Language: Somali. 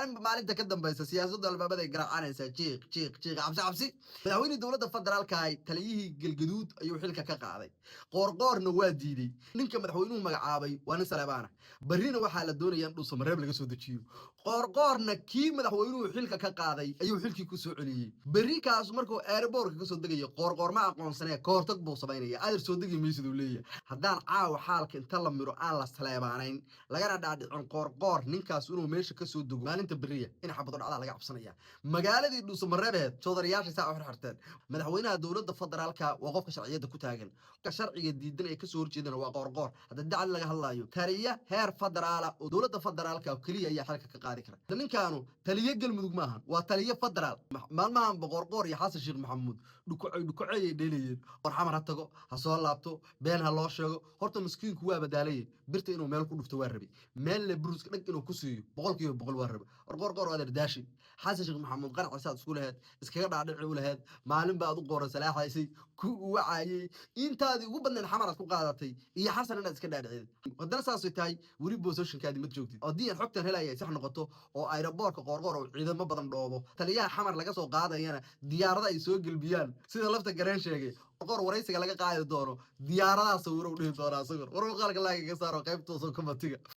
Maalinba maalinta ka dambaysa siyaasaddu albaabaday garaacanaysaa, jiiq jiiq jiiq, cabsi cabsi. Madaxweynihii dowladda federaalka ahay taliyihii Galgaduud ayuu xilka ka qaaday, Qoorqoorna waa diiday. Ninka madaxweynuhu magacaabay waa nin Saleebaana. Barrina waxaa la doonaya in Dhuusamareeb laga soo dejiyo. Qoorqoorna kii madaxweynuhu xilka ka qaaday ayuu xilkii ku soo celiyey. Berri kaas markuu airportka ka soo degayo, Qoorqoor ma aqoonsanee, ka hortag buu samaynaya. Adeer, soo degi maysid, uu leeyahay. Haddaan caawa xaalka inta la miro aan la saleebaanayn, lagana dhaadhicin Qoorqoor ninkaas inuu meesha ka soo dego maalinta beriya, in xabado dhacdaa laga cabsanaya. Magaaladii Dhuusamareebeed joodariyaasha saa u xirxirteen. Madaxweynaha dowladda federaalka waa qofka sharciyadda ku taagan, ka sharciga diidan ee kasoo horjeedana waa Qoorqoor. Hadda dacli laga hadlayo, taliya heer federaala oo dowladda federaalka keliya ayaa xilka ka qaadi kara. Ninkaanu taliye Galmudug maahan, waa taliye federaal. Maalmahanba Qoorqoor iyo Xasan Sheekh Maxamuud dhukucay dhukucayay dheelayeen. War Xamar ha tago, ha soo laabto, been ha loo sheego. Horta miskiinku waa badaalayay, birta inuu meel ku dhufto waa rabay, meel le buruska dhag inuu ku siiyo 100% waa rabay. War Qoorqoor, adeer daashi. Xasan Sheekh Maxamuud qanacisaad isku laheed, iskaga dhaadhici u laheed. Maalin baad u qoran salaaxaysay, ku wacayay, intaadii ugu badnayd Xamaraad ku qaadatay iyo Xasan inaad iska dhaadhicid. Haddana saasay tahay, weli positionkaadi ma joogtid. Haddii aan xogtan helaya ay sax noqoto oo airportka Qoorqoor oo ciidamo badan dhoobo, taliyaha Xamar laga soo qaadayana diyaarada ay soo gelbiyaan, sida lafta gareen sheegay, Qoorqoor waraysiga laga qaadi doono diyaaradaha sawiro u dhihi doonaa. Sawir war muuqaalka laaga saaro qaybtoosa commentiga.